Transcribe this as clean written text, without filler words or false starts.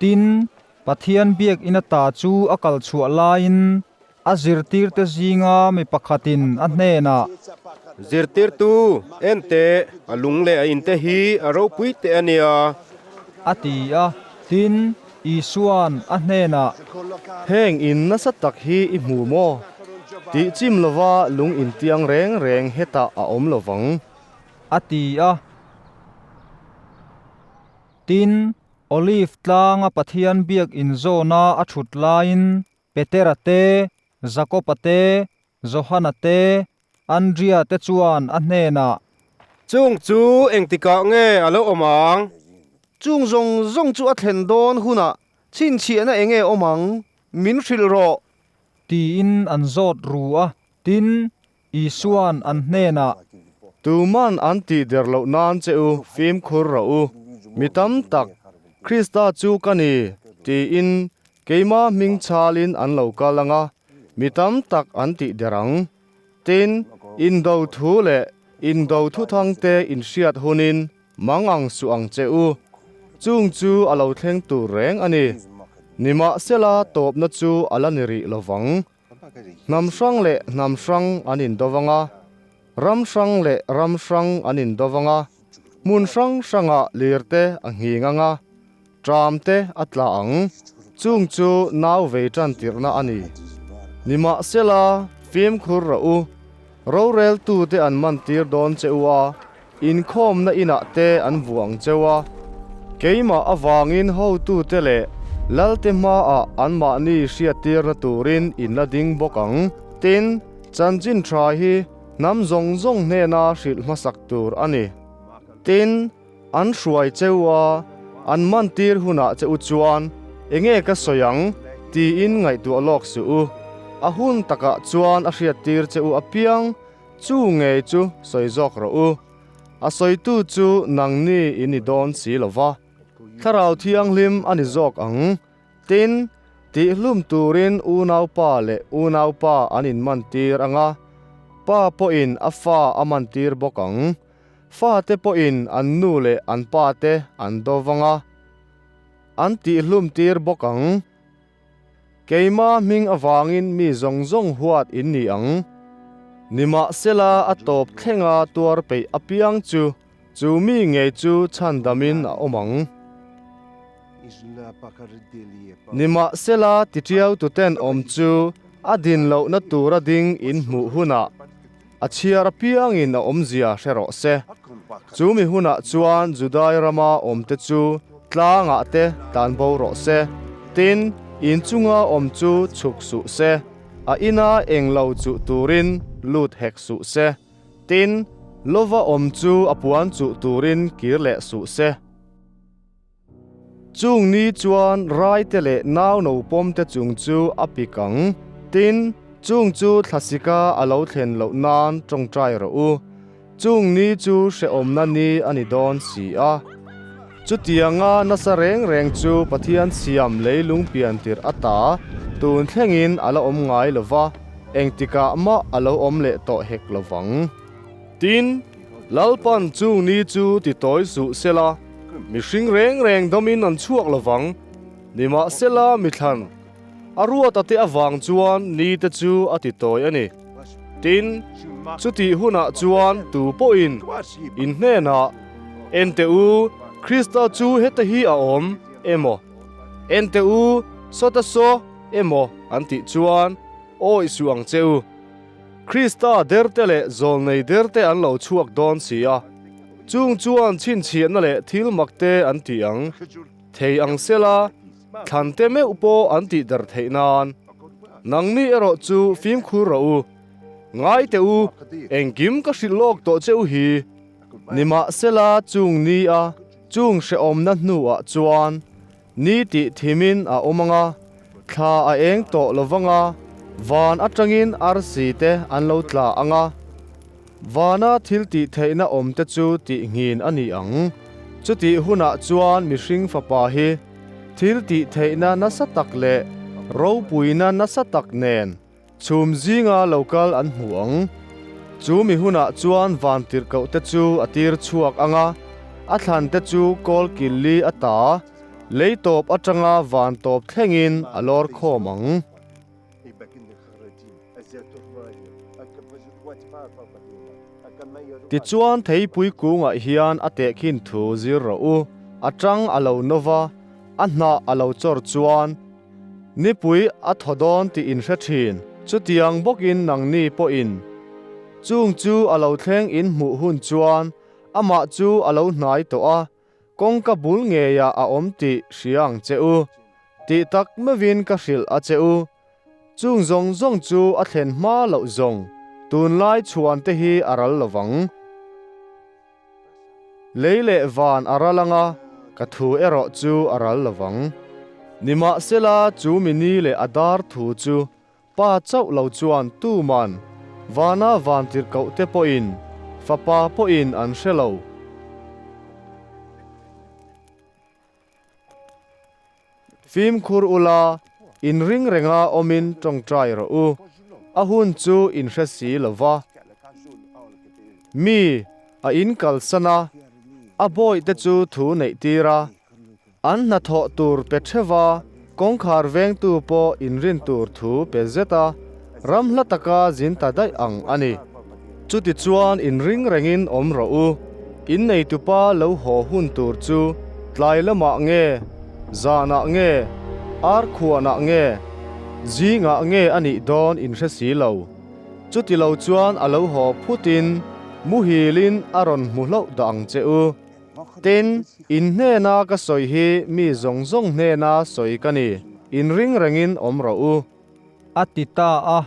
Tin, Pathian biak in ata chu a kal chhuah laiin a zirtirte zinga mi pakhatin a hnenah. Zirtirtu, en teh, a lung leh a inte hi a ropui teh a nia. A ti a. Tin, Isua'n a hnenah. Heng in nasa tak hi i hmu maw? Tih chim lova lung intiang reng reng hetah a awm lo vang. A ti a. Tin, Olive tlanga Pathian biak inzawna a thut laiin Petera te, Jakoba te, Johana te, Andria te chuan a hnenah. Chung chu engtikah nge a lo awm ang? Chung zawng zawng chu a thlen dawn hunah chhinchhiahna enge awm ang? Min hrilh rawh. Tiin an zawt ru a. Tin, Isua'n an hnenah. Tuman an tih der loh nan che u fimkhur rawh u, mi tam tak, Krista chu ka ni, tiin keima hming chhalin an lo kal ang a, mi tam tak an tih der ang. Tin, indo thu leh indo thuthangte inhriat hunin mang ang suh ang che u, chung chu a lo thleng tur reng a ni. Nimahsela tawpna chu a la ni rih lo vang. Hnam hrang leh hnam hrang an indo vang a, ram hrang leh ram hrang an indo vang a, hmun hrang hrangah lirte a nghing ang a, tramte a tla ang. Chung chu nau vei tan tirhna a ni. Nimahsela, fimkhur rawh u, roreltute an mantir dawn che u a, Inkhawmna inah te an vuah ang cheu a, keimah avangin hotute leh lalte hmaah anmahni hriattirna turin in la ding bawk ang. Tin, chanchin tha hi hnam zawng zawng hnena hrilh hmasak tur a ni. Tin, an hruai cheu a, an mantir hunah che u chuan, Enge ka sawi ang? tiin ngaihtuah lawk suh u. A hun takah chuan a hriattir che u apiang. Chu ngei chu sawi zawk rawh u. A sawitu chu nangni i ni dawn si lo va, Thlarau Thianghlim a ni zawk ang. Tin, tihhlum turin unaupa leh unaupa an inmantir ang a, pa pawhin a fa a mantir bawk ang. Fate pawhin an nu leh an pate an do vang a, an tihhlumtir bawk ang. Keima hming avangin mi zawng zawng huat in ni ang. Nimahsela a tawp thlenga tuar peih apiang chu chu mi ngei chu chhandamin a awm ang. Nimahsela titiau tuten awm chu a din lohna tura ding in hmuh hunah a chhiar apiangin a awmzia hre rawh se. Chu mi hunah chuan Judai rama awmte chu tlangah te tlanbo rawh se, tin, in chunga awm chu chhuk suh se, a ina eng lo chuh turin lut hek suh se, tin, lova awm chu a puan chuh turin kir leh suh se. Chung ni chuan raite leh nau no pawmte chung chu a pik ang. Tin, chung chu thlasika a lo thlen loh nan tawngtai rawh u. Chung ni chu hrehawmna ni a ni dawn si a. Chutianga nasa reng reng chu Pathian siam leilung pian tirh ata tun thlengin a la awm ngai lo va, engtikah mah a lo awm leh tawh hek lo vang. Tin, Lalpan chung ni chu ti tawi suh sela, mihring reng reng dawmin an chhuak lo vang. Nimahsela mithlan a ruat ate avang chuan ni te chu a ti tawi a ni. Tin, chutih hunah chuan tu pawhin in hnenah, Ente u, Krista chu heta hi a awm emaw, Ente u, sawta saw emaw an tih chuan awih suh ang che u. Krista derte leh zawlnei derte an lo chhuak dawn si a, chung chuan chhinchhiahna leh thil makte an ti ang. Thei ang sela, thlante meuh pawh an tih der theih nan. Nangni erawh chu fimkhur rawh u. Ngai teh u, engkim ka hrilh lawk tawh che u hi. Nimahsela chung ni a, chung hrehawmna hnuah chuan Ni tih thimin a awm ang a, thla a eng tawh lo vang a, van atangin arsi te an lo tla ang a, vana thil tih theihna awm te chu tih nghin a ni ang. Chutih hunah chuan mihring fapa hi thil tih theihna nasa tak leh ropuina nasa tak nen chhum zinga lo kal an hmu ang. Chu mi hunah chuan van tirhkoh te chu a tir chhuak ang a, a thlan te chu kawl kil li a ta. Lei tawp atanga van tawp thlengin a lawr khawm ang. Tichuan theipui kungah hian a tehkhin thu zir rawh u, a tang a lo nova, a hnah a lo chawr chuan nipui a thaw dawn tih in hre thin. Chutiang bawkin nangni pawhin chung chu a lo thleng in hmuh hun chuan amah chu a lo hnai tawh a, kawngka bul ngeiah a awm tih hria ang che u. Tih tak meuhin ka hrilh a che u. Chung zawng zawng chu a thlen hma loh zawng tunlai chhuan te hi a ral lo vang. Lei leh van a ral anga ka thu erawh chu a ral lo vang. Nimahsela chu mini leh a dar thu chu Pa chauh lo chuan tuman vana vantirhkoh te pawhin Fapa pawhin an hre lo. Fimkhur ula, inring renga awmin tawngtai rawh u, a hun chu in hre si lo va. Mi a in kalsan a, a bawihte chu thu neih tir a, an hnathawh tur pe theuh a, kawngkhar vengtu pawh inrin tur thu pe zet a, ram hla taka zin ta daih ang a ni. Chutichuan inring rengin awm rawh u, inneitupa lo haw hun tur chu tlai lamah nge, zanah nge, ar khuanah nge, zingah nge a nih dawn in hre si lo. Chutilo chuan a lo haw phutin muhilin a rawn hmu hlauh dah ang che u. Tin, in hnena ka sawi hi mi zawng zawng hnena sawi ka ni, inring rengin awm rawh u. A ti ta a.